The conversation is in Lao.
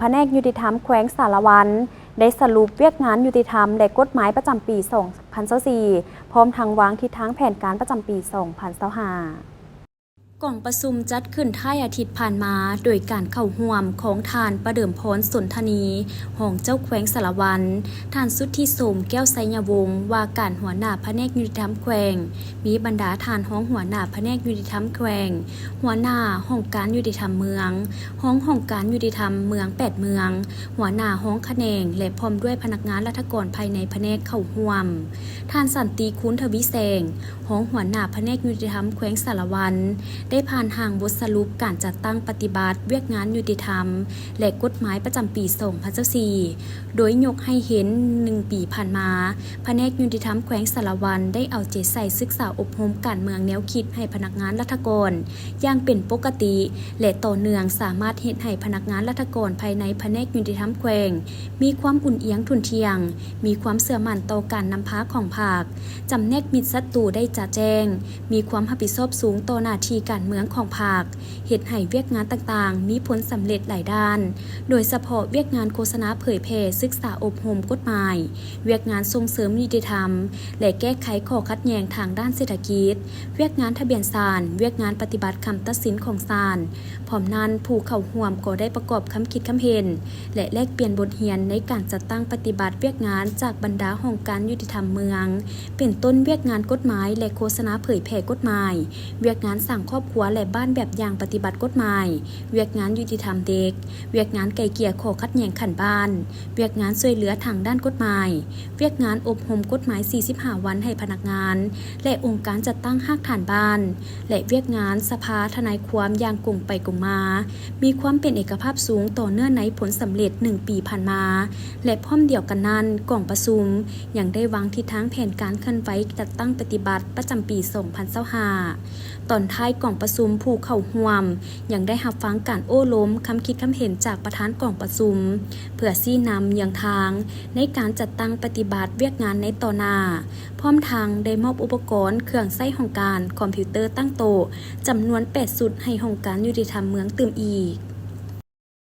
ພະແນກຍຸຕິທຳແຂວງສາລະວັນ ໄດ້ສະຫຼຸບວຽກງານຍຸຕິທຳ ແລະ ກົດໝາຍປະຈຳປີສອງພັນຊາວສີ່ ພ້ອມທັງວາງທິດທາງແຜນການປະຈຳປີສອງພັນຊາວຫ້າ. ກອງປະຊຸມຈັດຂຶ້ນທ້າຍອາທິດຜ່ານມາ ໂດຍການເຂົ້າຮ່ວມຂອງທ່ານ ປະເດີມພອນ ສົນທະນີ ຮອງເຈົ້າແຂວງສາລະວັນ, ທ່ານ ສຸດທິໂສມ ແກ້ວໄຊຍະວົງ ວ່າການຫົວໜ້າພະແນກຍຸຕິທຳແຂວງ, ມີບັນດາທ່ານຮອງຫົວໜ້າພະແນກຍຸຕິທຳແຂວງ, ຫົວໜ້າຫ້ອງການຍຸຕິທຳເມືອງ, ຮອງຫ້ອງການຍຸຕິທຳເມືອງແປດເມືອງ, ຫົວໜ້າຫ້ອງຂະແໜງ ແລະ ພ້ອມດ້ວຍພະນັກງານລັດຖະກອນພາຍໃນພະແນກເຂົ້າຮ່ວມ. ທ່ານ ສັນຕິ ຄູນທະວີແສງ ຮອງຫົວໜ້າພະແນກຍຸຕິທຳແຂວງສາລະວັນ ໄດ້ຜ່ານຮ່າງບົດສະຫຼຸບການຈັດຕັ້ງປະຕິບັດວຽກງານຍຸຕິທຳ ແລະ ກົດໝາຍປະຈຳປີສອງພັນຊາວສີ່ ໂດຍຍົກໃຫ້ເຫັນ ໜຶ່ງປີຜ່ານມາ, ພະແນກຍຸຕິທຳແຂວງສາລະວັນ ໄດ້ເອົາໃຈໃສ່ສຶກສາອົບຮົມການເມືອງແນວຄິດໃຫ້ພະນັກງານລັດຖະກອນຢ່າງເປັນປົກກະຕິ ແລະ ຕໍ່ເນື່ອງ, ສາມາດເຮັດໃຫ້ພະນັກງານລັດຖະກອນພາຍໃນພະແນກຍຸຕິທຳແຂວງ ມີຄວາມອຸ່ນອຽງທຸ່ນທ່ຽງ, ມີຄວາມເຊື່ອໝັ້ນຕໍ່ການນຳພາຂອງພັກ, ຈຳແນກມິດສັດຕູໄດ້ຈະແຈ້ງ, ມີຄວາມຮັບຜິດຊອບສູງຕໍ່ໜ້າທີ່ການເມືອງຂອງພັກ, ເຮັດໃຫ້ວຽກງານຕ່າງໆມີຜົນສຳເລັດຫຼາຍດ້ານ, ໂດຍສະເພາະວຽກງານໂຄສະນາເຜີຍແຜ່, ສຶກສາອົບຮົມກົດໝາຍ, ວຽກງານສົ່ງເສີມຍຸຕິທຳ ແລະ ແກ້ໄຂຂໍ້ຂັດແຍ່ງທາງດ້ານເສດຖະກິດ, ວຽກງານທະບຽນສານ, ວຽກງານປະຕິບັດຄຳຕັດສິນຂອງສານ. ພ້ອມນັ້ນ, ຜູ້ເຂົ້າຮ່ວມກໍໄດ້ປະກອບຄຳຄິດຄຳເຫັນ ແລະ ແລກປ່ຽນບົດຮຽນໃນການຈັດຕັ້ງປະຕິບັດວຽກງານຈາກບັນດາຫ້ອງການຍຸຕິທຳເມືອງ, ເປັນຕົ້ນວຽກງານກົດໝາຍ ແລະ ໂຄສະນາເຜີຍແຜ່ກົດໝາຍ, ວຽກງານສ້າງຄອບຄົວ ແລະ ບ້ານແບບຢ່າງປະຕິບັດກົດໝາຍ, ວຽກງານຍຸຕິທຳເດັກ, ວຽກງານໄກ່ເກ່ຍຂໍ້ຂັດແຍ່ງຂັ້ນບ້ານ, ວຽກງານຊ່ວຍເຫຼືອທາງດ້ານກົດໝາຍ, ວຽກງານອົບຮົມກົດໝາຍສີ່ສິບຫ້າວັນໃຫ້ພະນັກງານ ແລະ ອົງການຈັດຕັ້ງຮາກຖານບ້ານ ແລະ ວຽກງານສະພາທະນາຍຄວາມຢ່າງກົງໄປກົງມາ, ມີຄວາມເປັນເອກະພາບສູງຕໍ່ເນື້ອໃນຜົນສຳເລັດໜຶ່ງປີຜ່ານມາ ແລະ ພ້ອມດຽວກັນນັ້ນ, ກອງປະຊຸມຍັງໄດ້ວາງທິດທາງແຜນການເຄື່ອນໄຫວຈັດຕັ້ງປະຕິບັດປະຈຳປີສອງພັນຊາວຫ້າ. ຕອນທ້າຍກອງປະຊຸມ, ຜູ້ເຂົ້າຮ່ວມຍັງໄດ້ຮັບຟັງການໂອ້ລົມ, ຄຳຄິດຄຳເຫັນຈາກປະທານກອງປະຊຸມ ເພື່ອຊີ້ນຳເຍືອງທາງໃນການຈັດຕັ້ງປະຕິບັດວຽກງານໃນຕໍ່ໜ້າ, ພ້ອມທັງໄດ້ມອບອຸປະກອນເຄື່ອງໃຊ້ຫ້ອງການ, ຄອມພິວເຕີຕັ້ງໂຕະ ຈຳນວນແປດຊຸດໃຫ້ຫ້ອງການຍຸຕິທຳເມືອງຕື່ມອີກ.